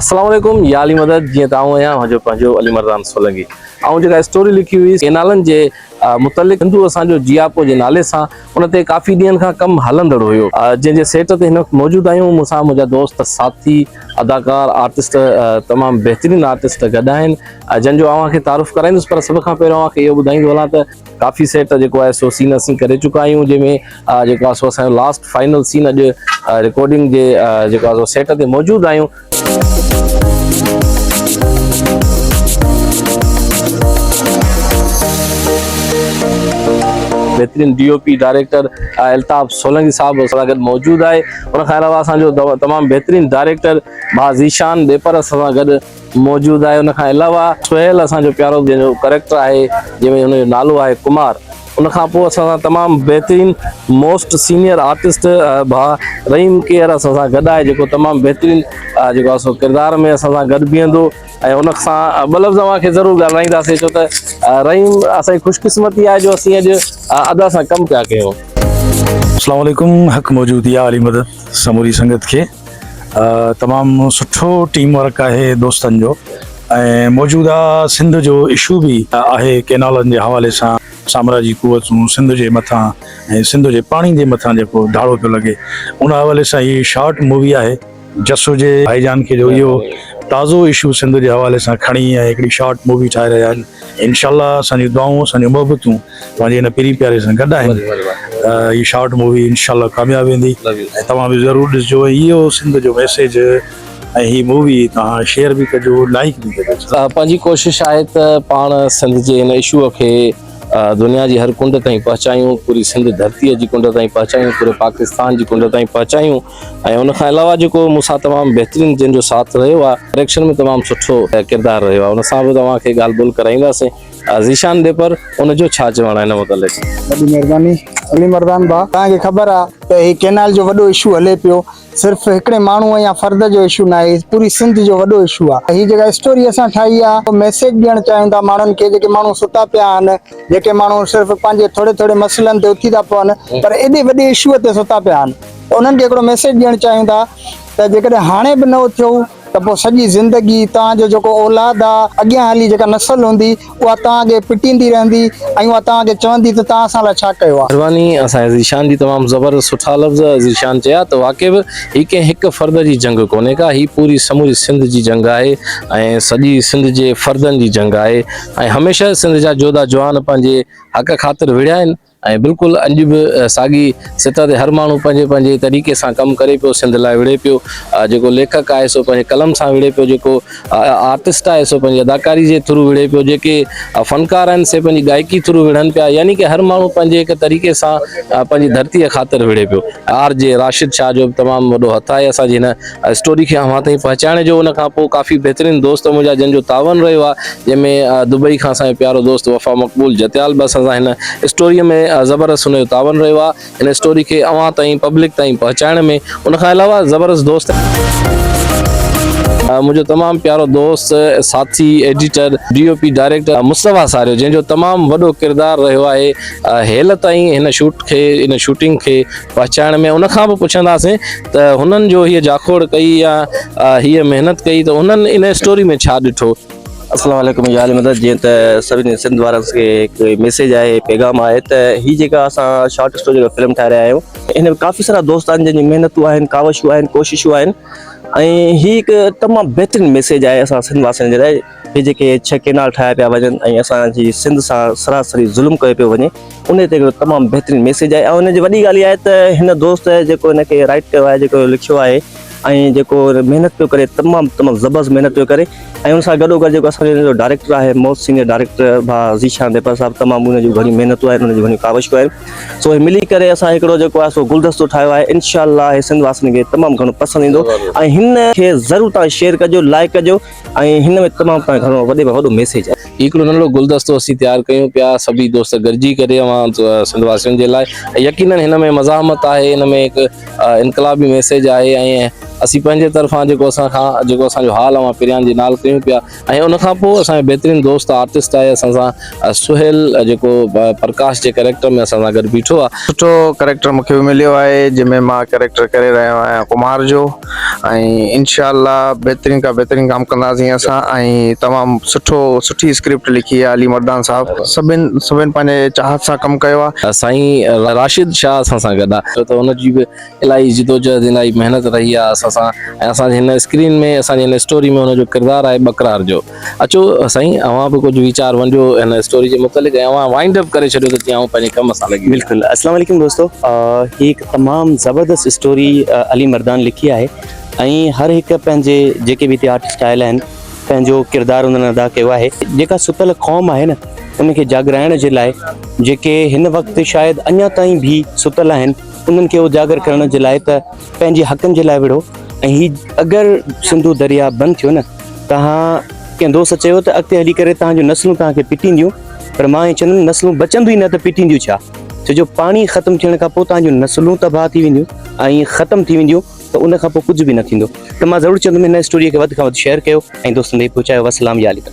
السلام عليڪم يا علي مدد جيئن ته آئون آهيان اوهان جو پنهنجو علي مردان سولنگي آئون جيڪا اسٽوري لکي هئي ڪينالن جي متعلق هندو اسان جو جياپو جي نالي سان ان تي ڪافي ڏينهن کان ڪم هلندڙ هيو جنهن جي سيٽ تي هن وقت موجود آهيون مون سان منهنجا دوست ساٿي اداڪار آرٽسٽ تمام بهترين آرٽسٽ گڏ آهن جن جو اوهان کي تعارف ڪرائيندس پر سڀ کان پهريون اوهان کي اهو ٻڌائيندو هلان ته ڪافي سيٽ جيڪو آهي سو سين اسين ڪري چڪا آهيون جنهن ۾ جيڪو آهي سو اسان جو لاسٽ فائنل سين اڄ رڪارڊنگ جي جيڪو آهي سو سيٽ تي موجود آهيون. بهترين D O P director Altaf Solangi صاحب اسان سان گڏ موجود آهي ان کان علاوه اسان جو تمام بهترين ڊائريڪٽر ڀاء ذيشان ڏيپر اسان سان گڏ موجود آهي ان کان علاوه سهيل اسان جو پيارو جنهن جو ڪريڪٽر آهي جنهن ۾ هن جو نالو آهي ڪمار ان کان پوء اسان سان تمام بهترين موسٽ سينيئر آرٽسٽ ڀاء رحيم ڪيهر اسان سان گڏ آهي جيڪو تمام بهترين جيڪو آهي سو ڪردار ۾ اسان سان گڏ بيهندو ۽ ان سان ٻه لفظ اوهان کي ضرور ڳالهائينداسين ڇو ته رحيم اسان جي خوش قسمتي آهي جو اسين اڄ ادا سان ڪم پيا ڪيون. اسلام عليڪم حق موجود يا علي مدد سموري سنگت کي تمام سٺو ٽيم ورڪ آهي دوستن جو ۽ موجوده سنڌ جو اشو به آهي ڪينالن جي حوالي سان سامراجي قوتون سنڌ جي مٿان ۽ سنڌ جي پاڻي جي مٿان جيڪو ڌاڙو پيو لڳي ان حوالي سان هي شارٽ مووي آهي جس هجي ڀائي جان کي جو اهو تازو اشو سنڌ جي حوالي سان کڻي ۽ هڪڙي شارٽ مووي ٺاهي رهيا آهن انشاء الله اسان جون دعائون اسان جون محبتون توهان جي هن پرين پياري سان گڏ آهن هي شارٽ مووي انشاء الله ڪامياب ويندي ۽ توهان به ضرور ڏسجو ۽ اهو سنڌ جو ميسيج ۽ هي مووي توهان شيئر به ڪجو لائيڪ به ڪجو. پنهنجي ڪوشش آهي ته پاڻ سنڌ جي هن اشو کي دنيا جي هر ڪنڊ تائين پهچايون پوري سنڌ ڌرتي جي ڪنڊ تائين پهچايون پوري پاڪستان جي ڪنڊ تائين پهچايون ۽ ان کان علاوه جيڪو مون سان تمام بهترين جن جو ساٿ رهيو آهي ڊائريڪشن ۾ تمام سٺو ڪردار رهيو آهي ان سان به توهان کي ڳالهه ٻولهه ڪرائينداسين ذيشان ڏيپر ان جو ڇا چوڻ آهي ان متعلق. وڏي مهرباني علي مردان ڀاء توهان کي خبر آ ته هي ڪينال جو وڏو اشو هلي پيو صرف هڪڙي ماڻهو يا فرد جو اشو ناهي هي پوري سنڌ جو وڏو اشو آ هي جيڪا اسٽوري اسان ٺاهي آ ميسيج ڏيڻ چاهيون ٿا ماڻهن کي جيڪي ماڻهو ستا پيا آهن جيڪي ماڻهو صرف پنهنجي ٿوري ٿوري مسئلن تي اٿي ٿا پون پر ايڏي وڏي اشو تي ستا پيا آهن ته انهن کي هڪڙو ميسيج ڏيڻ چاهيون ٿا ته جيڪڏهن هاڻي به نه اٿيو ته پوء سڄي زندگي توهان جو جيڪو اولاد آ، اڳيان هلي جيڪا نسل هوندي، اها توهان کي پٽيندي رهندي ۽ اها توهان کي چوندي ته توهان اسان لاء ڇا ڪيو آ. مھرباني اسان جي ذيشان جي تمام زبردست سٺا لفظ ذيشان چيا ته واقعي به هي ڪنهن هڪ فرد جي جنگ ڪونهي ڪا هي پوري سموري سنڌ جي جنگ آهي ۽ سڄي سنڌ جي فردن جي جنگ آهي ۽ هميشه سنڌ جا جوڌا جوان پنهنجي حق خاطر وڙهيا آهن ۽ بلڪل اڄ به ساڳي سطح تي هر ماڻهو پنهنجي پنهنجي طريقي سان ڪم ڪري پيو سنڌ لاء وڙهي پيو جيڪو ليکڪ آهي سو پنهنجي قلم سان وڙهي پيو جيڪو آرٽسٽ آهي سو پنهنجي اداڪاري جي ٿرو وڙهي پيو جيڪي فنڪار آهن سي پنهنجي گائڪي ٿرو وڙهن پيا يعني ڪه هر ماڻهو پنهنجي هڪ طريقي سان پنهنجي ڌرتيء خاطر وڙهي پيو آر جي راشد شاهه جو به تمام وڏو هٿ آهي اسان جي هن اسٽوري کي اوهان تائين پهچائڻ جو ان کان پوء ڪافي بهترين دوست منهنجا جن جو تعاون رهيو آهي جنهن ۾ دبئي کان اسان جو پيارو دوست وفا مقبول جتيال به اسان سان هن اسٽوري ۾ زبردست ان جو تعاون رهيو آهي هن اسٽوري کي اوهان تائين پبلڪ تائين پهچائڻ ۾ ان کان علاوه زبردست دوست منهنجو تمام پيارو دوست ساٿي editor D O P director Mustafa Sario جنهن جو تمام وڏو ڪردار رهيو آهي هيل تائين هن شوٽ کي هن شوٽنگ کي پهچائڻ ۾ ان کان به پڇنداسين ته هنن جو هيء جاکوڙ ڪئي يا هيء محنت ڪئي ته هنن ان اسٽوري ۾ ڇا ڏٺو. السلام عليڪم يا علي مدد جيئن ته سڀني سنڌ وارن کي هڪ ميسيج آهي پيغام آهي ته هي جيڪا اسان شارٽ اسٽوري جيڪا فلم ٺاهي رهيا آهيون ان ۾ ڪافي سارا دوست آهن جن جون محنتون آهن ڪاوشون آهن ڪوششون آهن ۽ هي هڪ تمام بهترين ميسيج آهي اسان سنڌ واسين جي لاء هي جيڪي ڇهه ڪينال ٺاهيا پيا وڃن ۽ اسان جي سنڌ سان سراسري ظلم ڪيو پيو وڃي انهي تي هڪڙو تمام بهترين ميسيج آهي ۽ ان جي وڏي ڳالهه اها آهي ته هن دوست جيڪو هن کي رائيٽ ڪيو آهي جيڪو لکيو آهي ۽ جيڪو محنت پيو ڪري تمام تمام زبردست محنت پيو ڪري ۽ ان سان گڏو گڏ جيڪو اسان جو ڊائريڪٽر آهي موسٽ سينيئر ڊائريڪٽر ڀاء ذيشان ڏيپر صاحب تمام ان جون گهڻيون محنتون آهن ان جون گهڻيون ڪاوشون آهن سو هي ملي ڪري اسان هڪڙو جيڪو آهي سو گلدستو ٺاهيو آهي انشاء الله هي سنڌ واسين کي تمام گهڻو پسند ايندو ۽ هن کي ضرور تان شيئر ڪجو لائڪ ڪجو ۽ هن ۾ تمام تمام گهڻو وڏي ۾ وڏو ميسيج آهي. هي هڪڙو ننڍڙو گلدستو اسين تيار ڪيون پيا سڀئي دوست گڏجي ڪري اوهان سنڌ واسين جي لاء ۽ يقينن هن ۾ مزاحمت آهي هن ۾ هڪ انقلابي ميسيج آهي ۽ اسين پنهنجي طرفان جيڪو اسان کان جيڪو اسان جو حال اوهان پريان جي نال ڪيون پيا ۽ ان کان پوء اسان جو بهترين دوست آرٽسٽ آهي اسان سان سهيل جيڪو پرڪاش جي ڪريڪٽر ۾ اسان سان گڏ بيٺو آهي. سٺو ڪريڪٽر مونکي به مليو آهي جنهن ۾ مان ڪريڪٽر ڪري رهيو آهيان ڪمار جو ۽ انشاء الله بهترين کان بهترين ڪم ڪنداسين اسان ۽ تمام سٺو سٺي اسڪرپٽ لکي آهي علي مردان صاحب سڀن سڀن پنهنجي چاهت سان ڪم ڪيو آهي. سائين راشد شاهه اسان سان گڏ آهي ڇو ته ان جي به الاهي جدوجهد الاهي محنت رهي آهي اسان سان ۽ اسان جي هن اسڪرين ۾ اسان جي هن اسٽوري ۾ هن جو ڪردار آهي ٻڪرار جو اچو سائين اوهان به ڪجهه ويچار ونڊيو هن اسٽوري جي متعلق ۽ اوهان وائنڊ اپ ڪري ڇڏيو ته جيئن آئون پنهنجي ڪم سان لڳي وڃان. بلڪل اسلام عليڪم دوستو هي هڪ تمام زبردست اسٽوري علي مردان لکي آهي ۽ هر هڪ پنهنجي جيڪي به هتي آرٽسٽ آيل آهن پنهنجو ڪردار انهن ادا ڪيو آهي جيڪا ستل قوم آهي نه ان کي جاڳرائڻ جي لاء جيڪي هن وقت شايد اڃا تائين به ستل آهن انهن کي اجاگر ڪرڻ جي لاء ته پنهنجي حقن جي لاء وڙهو ۽ هي اگر سنڌو درياء بند ٿيو نه تهان ڪنهن دوست چيو ته اڳتي هلي ڪري تهان جون نسلون تهان کي پٽينديون پر مان ائين چوندم نسلون بچنديون ئي نه ته پٽينديون ڇا ڇو جو پاڻي ختم ٿيڻ کان پوء تهان جون نسلون تباهه ٿي وينديون ۽ ختم ٿي وينديون ته ان کان پوء ڪجهه به نه ٿيندو ته مان ضرور چوندم هن اسٽوري کي وڌ کان وڌ شيئر ڪيو ۽ دوستن تائين پهچايو وسلام يا علي.